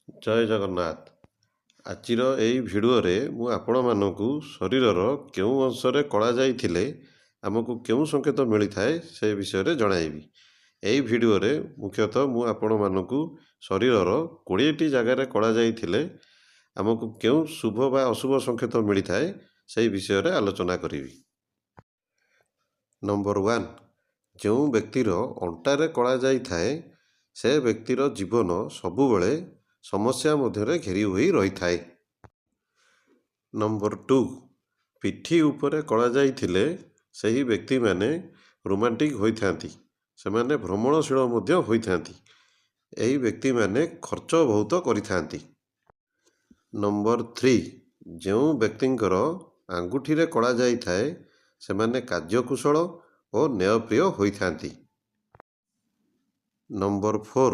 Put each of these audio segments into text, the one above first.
ଜୟ ଜଗନ୍ନାଥ। ଆଜିର ଏଇ ଭିଡ଼ିଓରେ ମୁଁ ଆପଣମାନଙ୍କୁ ଶରୀରର କେଉଁ ଅଂଶରେ କଳାଜାଇ ଥିଲେ ଆମକୁ କେଉଁ ସଂକେତ ମିଳିଥାଏ, ସେ ବିଷୟରେ ଜଣାଇବି। ଏହି ଭିଡ଼ିଓରେ ମୁଖ୍ୟତଃ ମୁଁ ଆପଣମାନଙ୍କୁ ଶରୀରର 20ଟି ଜାଗାରେ କଳାଜାଇ ଥିଲେ ଆମକୁ କେଉଁ ଶୁଭ ବା ଅଶୁଭ ସଂକେତ ମିଳିଥାଏ, ସେହି ବିଷୟରେ ଆଲୋଚନା କରିବି। ନମ୍ବର 1, ଯେଉଁ ବ୍ୟକ୍ତିର ଅଣ୍ଟାରେ କଳାଜାଇ ଥାଏ, ସେ ବ୍ୟକ୍ତିର ଜୀବନ ସବୁବେଳେ ସମସ୍ୟା ମଧ୍ୟରେ ଘେରି ହୋଇ ରହିଥାଏ। ନମ୍ବର 2, ପିଠି ଉପରେ କଳାଜାଇ ଥିଲେ ସେହି ବ୍ୟକ୍ତିମାନେ ରୋମାଣ୍ଟିକ୍ ହୋଇଥାନ୍ତି। ସେମାନେ ଭ୍ରମଣଶୀଳ ମଧ୍ୟ ହୋଇଥାନ୍ତି। ଏହି ବ୍ୟକ୍ତିମାନେ ଖର୍ଚ୍ଚ ବହୁତ କରିଥାନ୍ତି। ନମ୍ବର 3, ଯେଉଁ ବ୍ୟକ୍ତିଙ୍କର ଆଙ୍ଗୁଠିରେ କଳାଜାଇ ଥାଏ, ସେମାନେ କାର୍ଯ୍ୟକୁଶଳ ଓ ନ୍ୟାୟପ୍ରିୟ ହୋଇଥାନ୍ତି। ନମ୍ବର 4,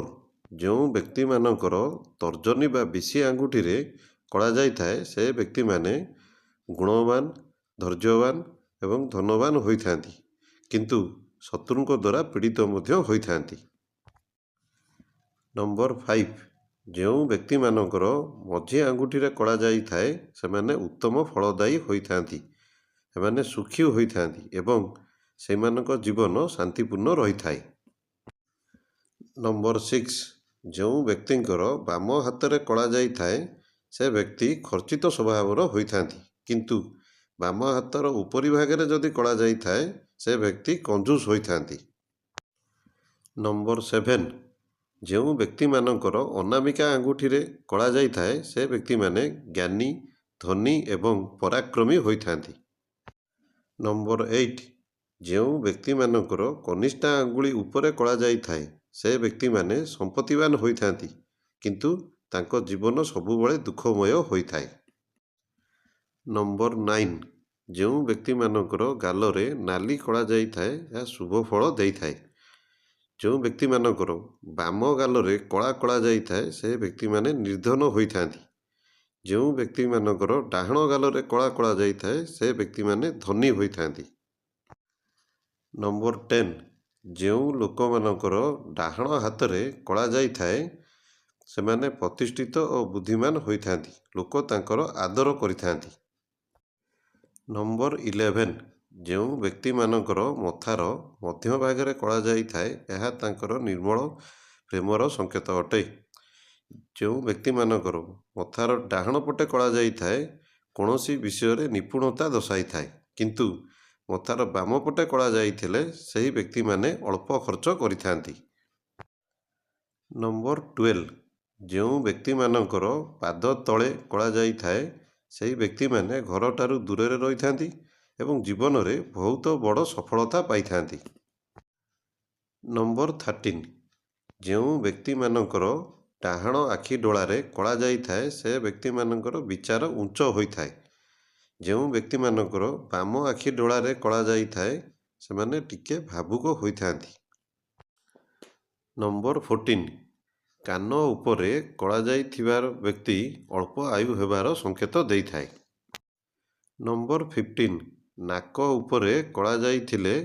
ଯେଉଁ ବ୍ୟକ୍ତିମାନଙ୍କର ତର୍ଜନୀ ବା ବିଶି ଆଙ୍ଗୁଠିରେ କଳାଜାଇ ଥାଏ, ସେ ବ୍ୟକ୍ତିମାନେ ଗୁଣବାନ, ଧୈର୍ଯ୍ୟବାନ ଏବଂ ଧନବାନ ହୋଇଥାନ୍ତି, କିନ୍ତୁ ଶତ୍ରୁଙ୍କ ଦ୍ୱାରା ପୀଡ଼ିତ ମଧ୍ୟ ହୋଇଥାନ୍ତି। ନମ୍ବର 5, ଯେଉଁ ବ୍ୟକ୍ତିମାନଙ୍କର ମଝି ଆଙ୍ଗୁଠିରେ କଳାଜାଇ ଥାଏ, ସେମାନେ ଉତ୍ତମ ଫଳଦାୟୀ ହୋଇଥାନ୍ତି। ସେମାନେ ସୁଖୀ ହୋଇଥାନ୍ତି ଏବଂ ସେମାନଙ୍କ ଜୀବନ ଶାନ୍ତିପୂର୍ଣ୍ଣ ରହିଥାଏ। ନମ୍ବର 6, ଯେଉଁ ବ୍ୟକ୍ତିଙ୍କର ବାମ ହାତରେ କଳାଜାଇ ଥାଏ, ସେ ବ୍ୟକ୍ତି ଖର୍ଚ୍ଚିତ ସ୍ୱଭାବର ହୋଇଥାନ୍ତି। କିନ୍ତୁ ବାମ ହାତର ଉପରି ଭାଗରେ ଯଦି କଳାଜାଇ ଥାଏ, ସେ ବ୍ୟକ୍ତି କଞ୍ଜୁସ ହୋଇଥାନ୍ତି। ନମ୍ବର 7, ଯେଉଁ ବ୍ୟକ୍ତିମାନଙ୍କର ଅନାମିକା ଆଙ୍ଗୁଠିରେ କଳାଜାଇ ଥାଏ, ସେ ବ୍ୟକ୍ତିମାନେ ଜ୍ଞାନୀ, ଧନୀ ଏବଂ ପରାକ୍ରମୀ ହୋଇଥାନ୍ତି। ନମ୍ବର 8, ଯେଉଁ ବ୍ୟକ୍ତିମାନଙ୍କର କନିଷ୍ଠା ଆଙ୍ଗୁଳି ଉପରେ କଳାଜାଇ ଥାଏ, ସେ ବ୍ୟକ୍ତିମାନେ ସମ୍ପତ୍ତିବାନ ହୋଇଥାନ୍ତି, କିନ୍ତୁ ତାଙ୍କ ଜୀବନ ସବୁବେଳେ ଦୁଃଖମୟ ହୋଇଥାଏ। ନମ୍ବର 9, ଯେଉଁ ବ୍ୟକ୍ତିମାନଙ୍କର ଗାଲରେ ନାଲି କଳାଜାଇ ଥାଏ, ଏହା ଶୁଭ ଫଳ ଦେଇଥାଏ। ଯେଉଁ ବ୍ୟକ୍ତିମାନଙ୍କର ବାମ ଗାଲରେ କଳା କଳାଜାଇ ଥାଏ, ସେ ବ୍ୟକ୍ତିମାନେ ନିର୍ଦ୍ଧନ ହୋଇଥାନ୍ତି। ଯେଉଁ ବ୍ୟକ୍ତିମାନଙ୍କର ଡାହାଣ ଗାଲରେ କଳା କଳାଜାଇ ଥାଏ, ସେ ବ୍ୟକ୍ତିମାନେ ଧନୀ ହୋଇଥାନ୍ତି। ନମ୍ବର 10, ଯେଉଁ ଲୋକମାନଙ୍କର ଡାହାଣ ହାତରେ କଳାଜାଇ ଥାଏ, ସେମାନେ ପ୍ରତିଷ୍ଠିତ ଓ ବୁଦ୍ଧିମାନ ହୋଇଥାନ୍ତି। ଲୋକ ତାଙ୍କର ଆଦର କରିଥାନ୍ତି। ନମ୍ବର 11, ଯେଉଁ ବ୍ୟକ୍ତିମାନଙ୍କର ମଥାର ମଧ୍ୟଭାଗରେ କଳାଜାଇ ଥାଏ, ଏହା ତାଙ୍କର ନିର୍ମଳ ପ୍ରେମର ସଂକେତ ଅଟେ। ଯେଉଁ ବ୍ୟକ୍ତିମାନଙ୍କର ମଥାର ଡାହାଣ ପଟେ କଳାଜାଇ ଥାଏ, କୌଣସି ବିଷୟରେ ନିପୁଣତା ଦର୍ଶାଇଥାଏ। କିନ୍ତୁ ମଥାର ବାମ ପଟେ କଳାଜାଇ ଥିଲେ ସେହି ବ୍ୟକ୍ତିମାନେ ଅଳ୍ପ ଖର୍ଚ୍ଚ କରିଥାନ୍ତି। ନମ୍ବର 12, ଯେଉଁ ବ୍ୟକ୍ତିମାନଙ୍କର ପାଦ ତଳେ କଳାଜାଇ ଥାଏ, ସେହି ବ୍ୟକ୍ତିମାନେ ଘରଠାରୁ ଦୂରରେ ରହିଥାନ୍ତି ଏବଂ ଜୀବନରେ ବହୁତ ବଡ଼ ସଫଳତା ପାଇଥାନ୍ତି। ନମ୍ବର 13, ଯେଉଁ ବ୍ୟକ୍ତିମାନଙ୍କର ଡାହାଣ ଆଖି ଡୋଳାରେ କଳାଜାଇ ଥାଏ, ସେ ବ୍ୟକ୍ତିମାନଙ୍କର ବିଚାର ଉଚ୍ଚ ହୋଇଥାଏ। ଯେଉଁ ବ୍ୟକ୍ତିମାନଙ୍କର ବାମ ଆଖି ଡୋଳାରେ କଳାଜାଇ ଥାଏ, ସେମାନେ ଟିକେ ଭାବୁକ ହୋଇଥାନ୍ତି। ନମ୍ବର 14, କାନ ଉପରେ କଳାଜାଇ ଥିବା ବ୍ୟକ୍ତି ଅଳ୍ପ ଆୟୁ ହେବାର ସଂକେତ ଦେଇଥାଏ। ନମ୍ବର 15, ନାକ ଉପରେ କଳାଜାଇ ଥିଲେ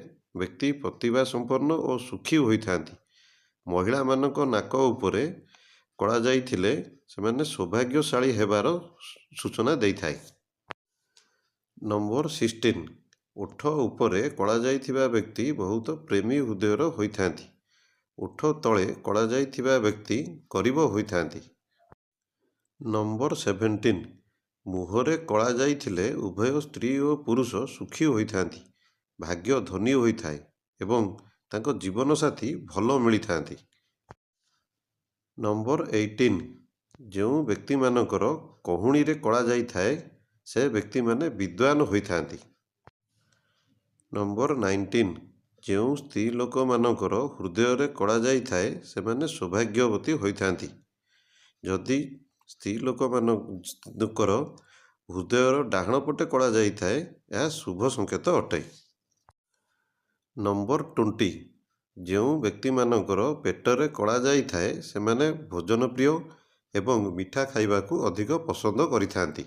ବ୍ୟକ୍ତି ପ୍ରତିଭା ସମ୍ପନ୍ନ ଓ ସୁଖୀ ହୋଇଥାନ୍ତି। ମହିଳାମାନଙ୍କ ନାକ ଉପରେ କଳାଜାଇ ଥିଲେ ସେମାନେ ସୌଭାଗ୍ୟଶାଳୀ ହେବାର ସୂଚନା ଦେଇଥାଏ। ନମ୍ବର 16, ଓଠ ଉପରେ କଳାଜାଇ ଥିବା ବ୍ୟକ୍ତି ବହୁତ ପ୍ରେମୀ ହୃଦୟର ହୋଇଥାନ୍ତି। ଓଠ ତଳେ କଳାଜାଇ ଥିବା ବ୍ୟକ୍ତି ଗରିବ ହୋଇଥାନ୍ତି। ନମ୍ବର 17, ମୁହଁରେ କଳାଜାଇ ଥିଲେ ଉଭୟ ସ୍ତ୍ରୀ ଓ ପୁରୁଷ ସୁଖୀ ହୋଇଥାନ୍ତି। ଭାଗ୍ୟ ଧନୀ ହୋଇଥାଏ ଏବଂ ତାଙ୍କ ଜୀବନସାଥୀ ଭଲ ମିଳିଥାନ୍ତି। ନମ୍ବର 18, ଯେଉଁ ବ୍ୟକ୍ତିମାନଙ୍କର କହୁଣୀରେ କଳାଜାଇ ଥାଏ, ସେ ବ୍ୟକ୍ତିମାନେ ବିଦ୍ୱାନ ହୋଇଥାନ୍ତି। ନମ୍ବର 19, ଯେଉଁ ସ୍ତ୍ରୀ ଲୋକମାନଙ୍କର ହୃଦୟରେ କଳାଜାଇ ଥାଏ, ସେମାନେ ସୌଭାଗ୍ୟବତୀ ହୋଇଥାନ୍ତି। ଯଦି ସ୍ତ୍ରୀ ଲୋକମାନଙ୍କର ହୃଦୟର ଡାହାଣ ପଟେ କଳାଜାଇ ଥାଏ, ଏହା ଶୁଭ ସଂକେତ ଅଟେ। ନମ୍ବର 20, ଯେଉଁ ବ୍ୟକ୍ତିମାନଙ୍କର ପେଟରେ କଳାଜାଇ ଥାଏ, ସେମାନେ ଭୋଜନ ପ୍ରିୟ ଏବଂ ମିଠା ଖାଇବାକୁ ଅଧିକ ପସନ୍ଦ କରିଥାନ୍ତି।